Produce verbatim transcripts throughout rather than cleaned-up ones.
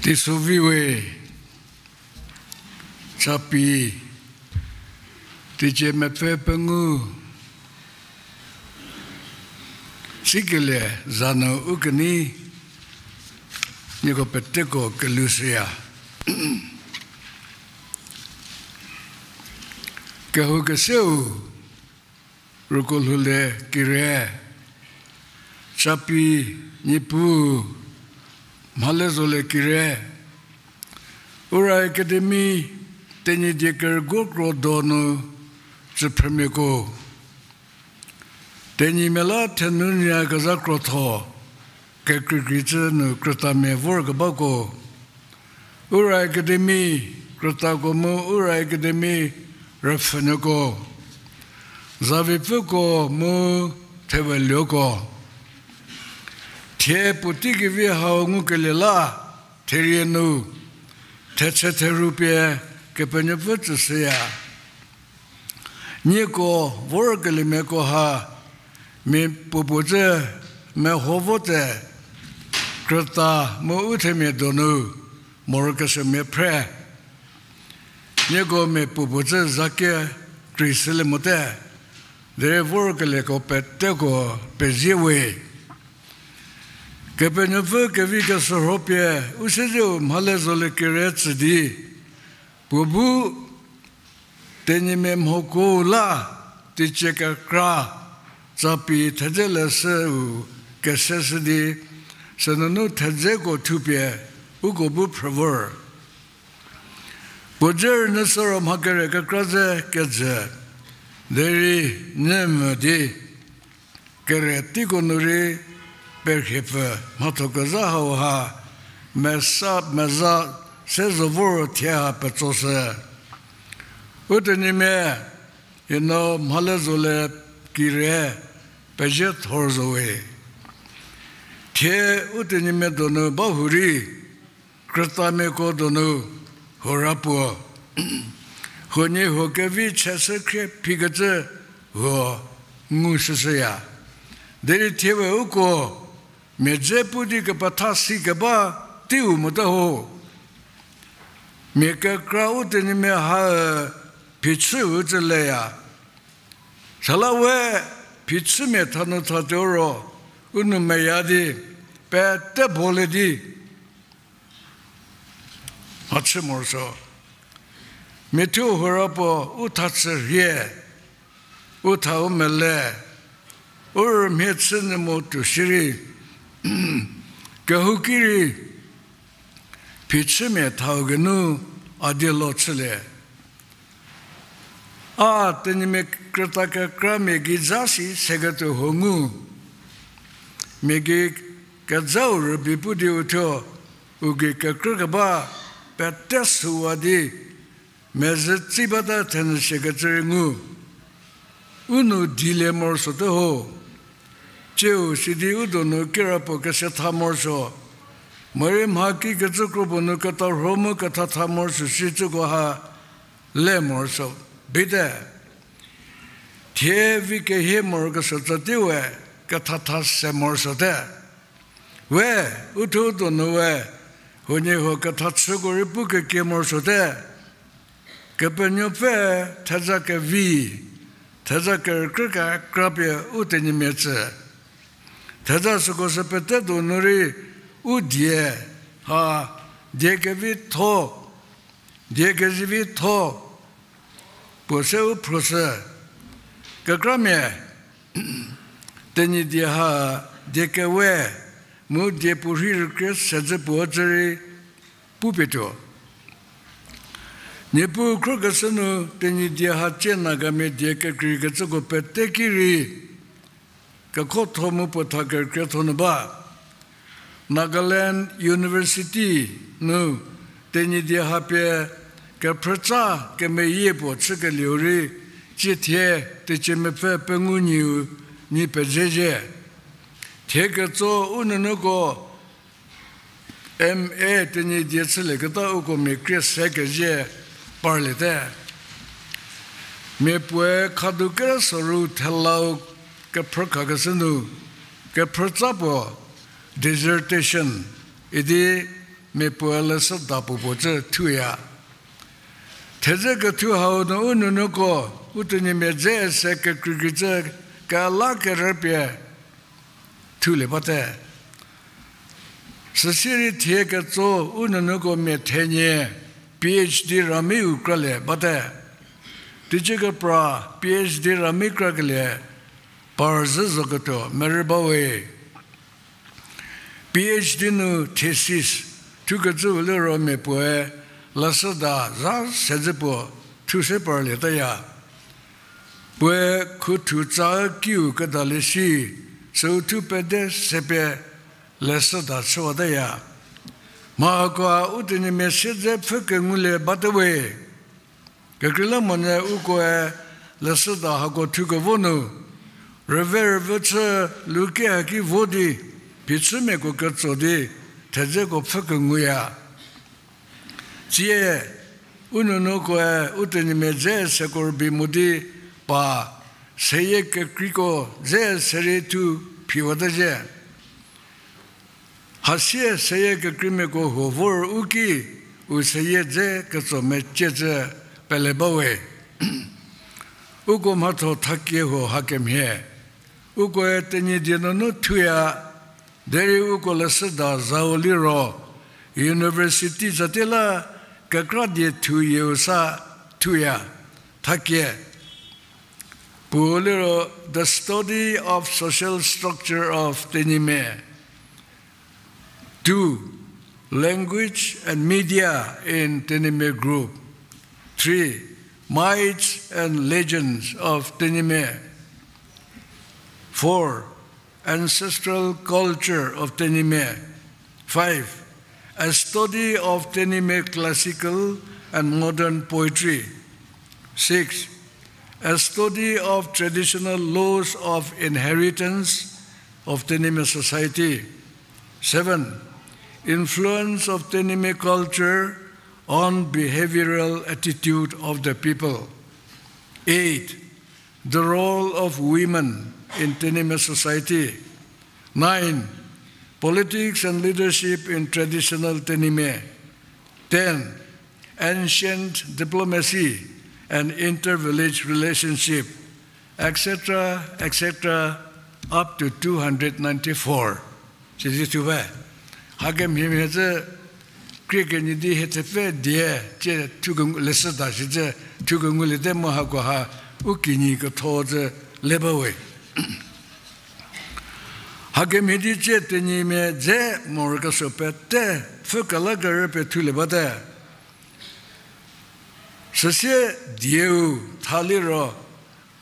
Iso vi we, Capi, teicie mepfü pengou, sikelie za nu u kenei, nieko peteko kelhou shüya. Kehou keseu, Rüko lhoulie kire, Capi, Niepuu, mhale zolie kire, Ura Academy, Tenyidie kerüguo kro donu, tsüphrümiako, Tenyimia la thenou nyü kezha krotho, kekreikrei cü nu krütamia vorkebako, Ura Academy krütako mu Ura Academy rüpfhünuoko, zavipfüko mu theweluoko, thie puotei kevi hau ngukelie la, therie nu, thetse therhu pie Kepenuopfü tsüshüya. Nieko vorkeliemiako ha, mia puopuo cü meho vo tse, krüta mu u themia donu, morokesuomia phre. Nieko mia puopuo cü za kekreishülie mote, derei vorkelieko peteko pezie we. Kepenuopfü kevi keshürho pie, u siezeu mhale zolie kire tsü di, puo bu Tenyimia mhoko la, teicie kekra, Capi thedze leshüu keseshü di, sünunu thedzeko thupie, uko bu phrü vor. Puo dze rünyü süro mha kere kekra ze kejü, derei nyü mvü di, kere teiko nu rei perhiepfü mhatho kezha hauha, mesa meza se zo vor thie ha petsoshü. U Tenyimia, ino mhale zolie kire, pezie thor zo we. Thie u Tenyimia donu ba hurei, krütamiako donu hora puo, huoniehuo kevi cheshü khrie phikecü huo ngu shüshüya. Derei thie we uko mia dze pu di kepetha si keba teiu mote ho. Mia kekra u Tenyimia ha phichüu cü leya. Süla we phichümia thanu thateuro, u nou meya di, pete bolie di mhachü morosuo. Miathuo hora puo u tha chü rhie, u tha u mele, u rümhie chü nyü mo tuo shierei, kehouki rei phichümia thau geinu a die lo chülie. A Tenyimia krüta kekramia gei za si seketuo huo ngu. Mia gei kezhau rübei pu di uthuo, u gei kekrükeba pete süwa di, mezhü tsi bata thenü siakecü rei ngu. U nou dilie morosuote ho. Tsiu sidi u donu kirapuo kesetha morosuo, morei mha kikecü kro puo nu ketarho mu kethatha morosuo shicüko ha le morosuo bate. Thie vi kehie morokesuo tsatie we kethatha se morosuote. We, uthuo donu we, huoniehuo kethachüko rei pu kekie morosuote. Kepenuopfü theza kevi, theza kerükrü kekra pie u Tenyimia tsü. Theza süko sü pete donu rei u die, ha, die kevitho, die kezivitho, puo se u phroshü. Kekramia, Tenyidie ha die kewe, mu die puorhi rükrie sedzü puo cü rei pupie tuo. Niepuu khrokeshü nu Tenyidie ha tsie Nagamia die kekreikecüko pete ki rei kekhotho mu puo tha kerükrietho nu ba. Nagaland University nu Tenyidie ha pie kephrütsa kemeyie puo chükelieu rei tsie thie teicie mepfü pengou nyiu nyi pezezhie. Thie ketso u nunuko M A Tenyidie chülieketa uko mia krie se kezhie parliete. Mia puoe khadu kere soru thelau kephrükhakeshü nu, kephrütsa puo dissertation idi mia puoe leshüda puo puo cü thuya. Thedze kethu hau nu u nunuko, u Tenyimia dze se kekreikreicü kela kerüpie thulie bate. Süsie rei thie ketso u nunuko mia thenie PhD rami u kralie bate. Teicie kepra PhD rami krakelie par zhü zoketuo merü bawe. PhD nu thesis thukecüu liro mia puoe leshüda za sedzü puo thu se parlietaya. Puoe khuthu tsa kiu kedalie shi, süu thu pede sepie leshüda chüwataya. Mha hakoa u Tenyimia siedze pfhü kengulie batewe. Kekreilamonyü ukoe leshüda hako thukevo nu, rüve rüvü chü luke haki vo di, phichümiako ketso di, thedzeko pfhü kenguya. Tsie, u nunukoe u Tenyimia dze seko rübei mo di pa, seyie kekreiko dze serie thu phiwate zhie. Hasie seyie kekreimiako huo vor u ki, u seyie dze ketso meciecü pele bawe. Uko mhatho thakie huo hakemhie. Ukoe Tenyidie nunu thuya, derei uko leshüda zau liro, university zatie la kekra die thuyieu sa thuya, thakie. Puo liro, The Study of Social Structure of Tenyime. Two, Language and Media in Tenyime Group. Three, Myths and Legends of Tenyime. Four, Ancestral Culture of Tenyime. Five, A Study of Tenyime Classical and Modern Poetry. Six, A Study of Traditional Laws of Inheritance of Tenyime Society. Seven, Influence of Tenyime Culture on Behavioral Attitude of the People. Eight, The Role of Women in Tenyime Society. Nine, Politics and Leadership in Traditional Tenyime. Ten, Ancient Diplomacy and Inter-Village Relationship, et cetera, et cetera, up to two hundred ninety-four. Sidi thuba. Hakemhie mhie cü krie kenyi di hie thepfü die, cie thuke leshüda shi cü thuke ngulie te mu hako ha u kinyi ketho cü le bawe. Hakemhie di cie Tenyimia dze morokesuo pete pfhü kelakerü pie thulie bate. Süsie dieu tha liro,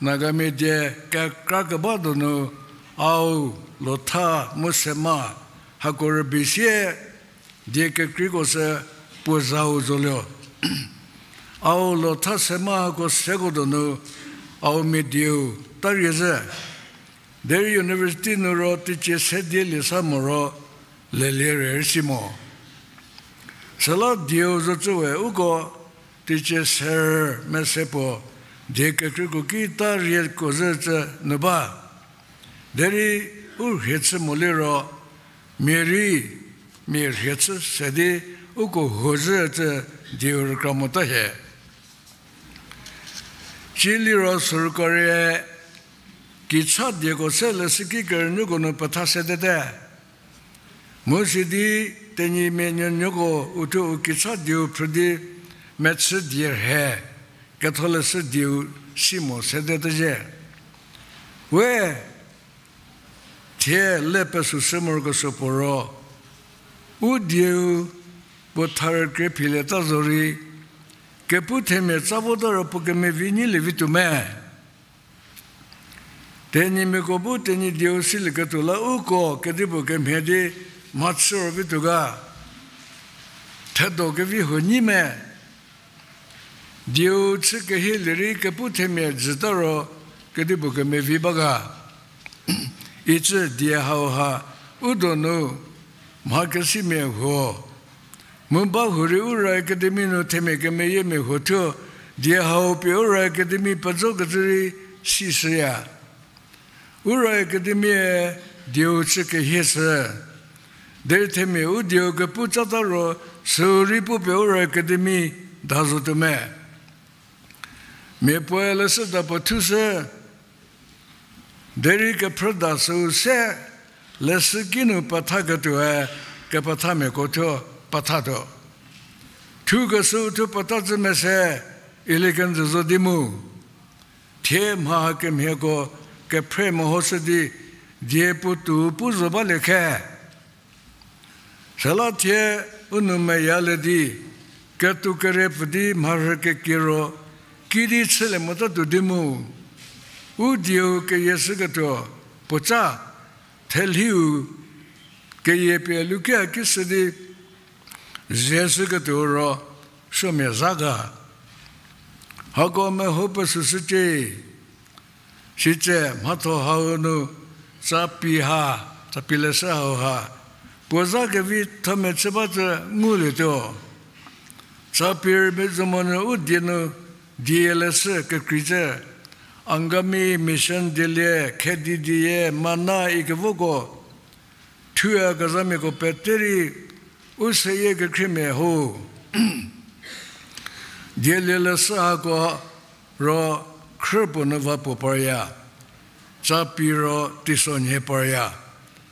Nagamia die kekra keba donu Ao, Lotha mu Sema hako rübei sie die kekreiko sü puo zau zolie. Ao, Lotha, Sema hako seko donu Aomia dieu ta rie zhü. Derei university nu ro teicie se die lie sa moro lelie rei si mo. Süla dieu zocü we uko teicie se mese puo die kekreiko ki ta rieko zhü cü nu ba. Derei u rhie chü mo liro, mia rei mia rhie chü se di uko huo zhü cü dieu rükra mota hie. Ci liro sorkarie kicha dieko se leshüki kerünuoko nu petha sedete. Mu sidi Tenyimia nuonuoko uthuo u kicha dieu phrü di mechü die rhe ketholeshü dieu si mo sedete zhie. We thie le pesüshü morokesuo puo ro, u dieu puo tharükrie philieta zorei, kepu themia tsa vota ro puo kemevi nyilie vituo me. Tenyimiako bu Tenyi dieu silieketuo la uko kedipuo kemhie di mhachü ro vituo ga. Thedo kevi huo nyi me. Dieu chü kehielie rei kepu themia jüta ro kedipuo kemevi ba ga. Icü die hauha u donu mhakesimia huo. Mu ba hurei Ura Academy nu themia kemeyiemia huo thuo, die hau pie Ura Academy pezokecü rei sishüya. Ura Academy-e dieu chü kehie shü. Derei themia u dieu kepu cata ro, sürei pu pie Ura Academy da zotuo me. Mia puoe leshüda puo thushü, derei kephrüda süu se leshüki nu pethaketuoe kepethamiako thuo pethatuo. Thukeshüu thuo pethashü mese, ilie kenjü zo di mu. Thie mha hakemhieko kephre mehoshü di, die puotou pu zo balie khe. Süla thie u nou meyalie di, ketou kere pfü di mharhü kekie ro, kidi chülie motatuo di mu. U dieu keyieshüketuo, puoca, thelhiu, keyie pie lukia kishü di, zieshüketuo ro, suomia zha ga. Hako meho pesüshücie. Sitse mhatho hau nu Capi ha, Capi leshü hau ha, puo zha kevitho mechü ba cü ngulietuo. Capi rübei zo monyü u die nu die leshü kekreicü, Angami Mission dielie, Khedi die, Mana ikevoko, thuyakezhamiako pete rei u seyie kekhriemia ho. Dielie leshü hako ro khrü puo nu va puo parya, Capi ro teisonhie parya.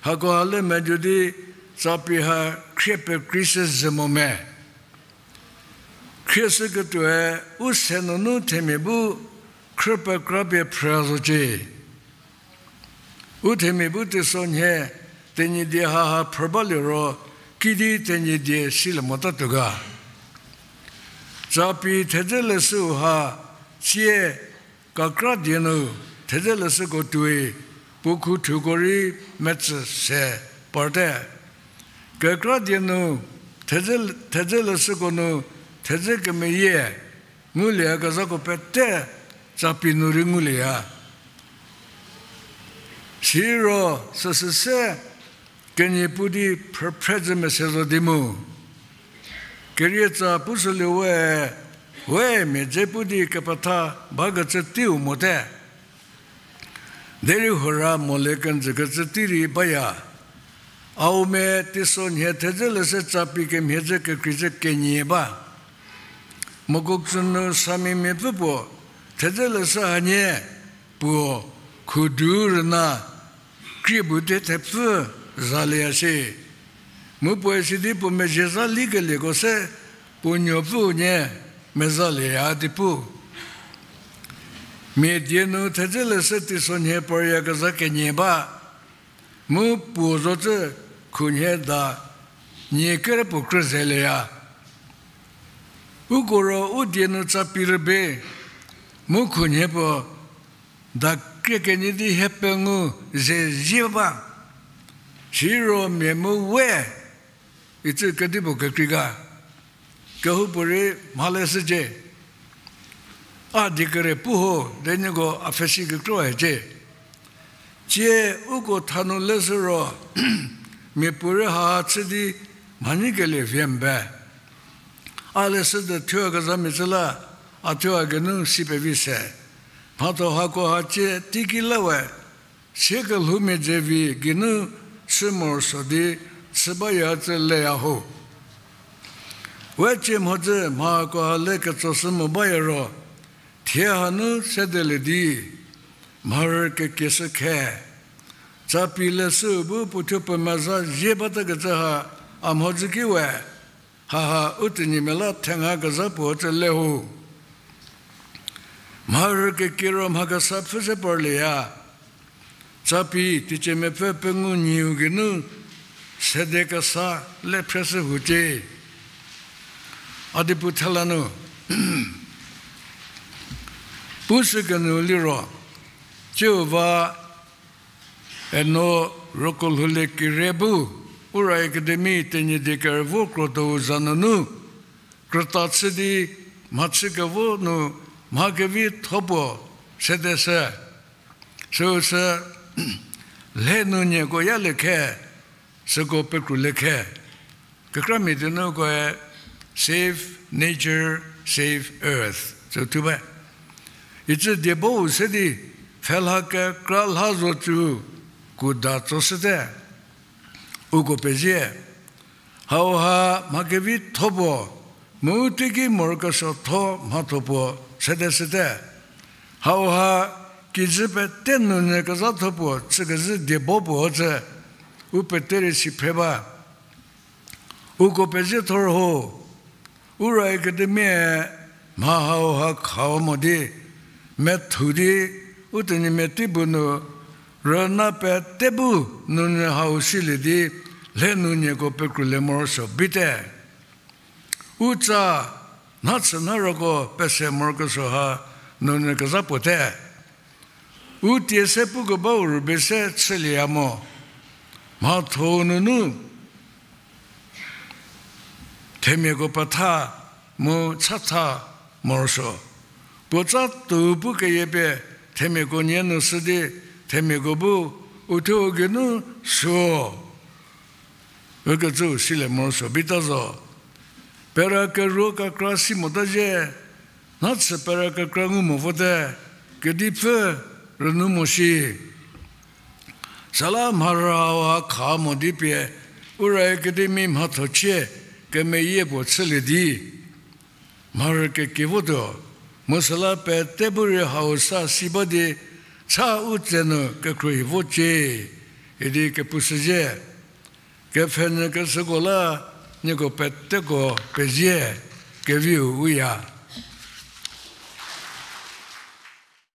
Hako ha le medo di Capi ha khrie pekreishü ze mo me. Khrieshüketuoe u se nunu themia bu khrü pekra pie phrü zocie. U themia bu teisonhie Tenyidie haha phrü balie ro, kidi Tenyidie silie motatuo ga. Capi thedze leshüu ha, tsie kekra die nu thedze leshüko tuoi, puo khu thuko rei metsü se parte. Kekra die nu thedze, thedze leshüko nu thedze kemeyie ngulieyakezhako pete Capi nu rei ngulieya. Siro süsü se kenie pu di phrüphrezhü mese zo di mu. Kerietsa pushülie we, we mia dze pu di kepetha bakecü teiu mote. Derei hora molie kenjükecü tei rei baya. Aomia teisonhie thedze leshü Capi kemhie dze kekreicü kenie ba. Mokokchung nu Samimiapfü puo thedze leshü hanie puo khudu rüna krie bu te thepfü zalieya shie. Mu puoe sidi puo mezhie zha likelieko se puo nuopfüu nie mezalieya di pu. Mia die nu thedze leshü teisonhie paryakezha kenie ba, mu puo zocü khunhie da nie kere puo krü zelieya. Uko ro u die nu Capi rübei, mu khunhie puo da krie kenie di hie pengou ze zie ba. Siro mia mu we icü kedipuo kekrei ga. Kehoupuorei mhaleshücie. A die kere pu ho, de nieko a pfhesi kekrü hiecie. Tsie uko thanu leshü ro, miapuorei ha chü di mhanyi kelie vie mbe. A leshü de thuyakezhamia cü la, a thuya geinu si pevi se. Mhatho hako ha tsie teiki la we, sie kelhoumia dze vi geinu chü morosuo di chü baya cü leya ho. We tsie mhodzü mha hako ha le ketsoshü mo baya ro, thie hanu sedelie di, mharhü kekieshü khe. Capi leshü bu puothuo puo mezha zie batakecü ha, a mhodzü ki we, haha u tenyimia la thengakezha puo cü le ho. Mharhü kekie ro mha kesa pfhü se parlieya. Capi teiciemiapfü pengou nyiu geinu sede kesa le phreshü hucie. A dipu thela nu pushü kenu liro, tsiu va Eno Rokolhoulie Kire bu, Ura Academy Tenyidie kerüvo krotho-u za nunu, krüta chü di mhachü kevo nu mha kevitho puo sedeshü. Süu sü lhe nu nieko yalie khe, süko pekrülie khe. Kekramia dinu koe Save Nature, Save Earth sü thu ba. Icü die bou se di pfhelha kekra lha zo cü kuda tsoshüte. Uko pezie. Hauha mha kevitho puo, mu teiki morokesuotho mhatho puo sede sete. Hauha kijü pete nunyü kezhatho puo chükezhü diebo puo ücü, u pete rei si phre ba. Uko pezie thor ho, Ura Academy mha hauha khau mo di, methu di, u tenyimia tei bu nu, rüna pete bu nunyü hau silie di, lhe nunyüko pekrulie morosuo bate. U tsa, nha chü nha roko pese morokesuo ha nunyü kezha puo te. U tie se pukebau rübei se chülieya mo. Mhatho nunu themiako petha mu chatha morosuo. Puotsa tou pu keyie pie themiako nie nu shü di, themiako bu uthuo geinu suo ükecü silie morosuo bata zo. Pera keruo kekra si mota zhie, nha chü pera kekra ngu mo vote, kedipfü rünu mo shi. Süla mharü hauha kha mo di pie, Ura Academy mhathochie kemeyie puo chülie di mharü kekie votuo, mu süla pete bu rei hau sa si ba di, cha u tse nu kekhruohi vocie, idi kepushüzhie. Kepfhenyü keshüko la, nieko peteko pezie, keviu uya.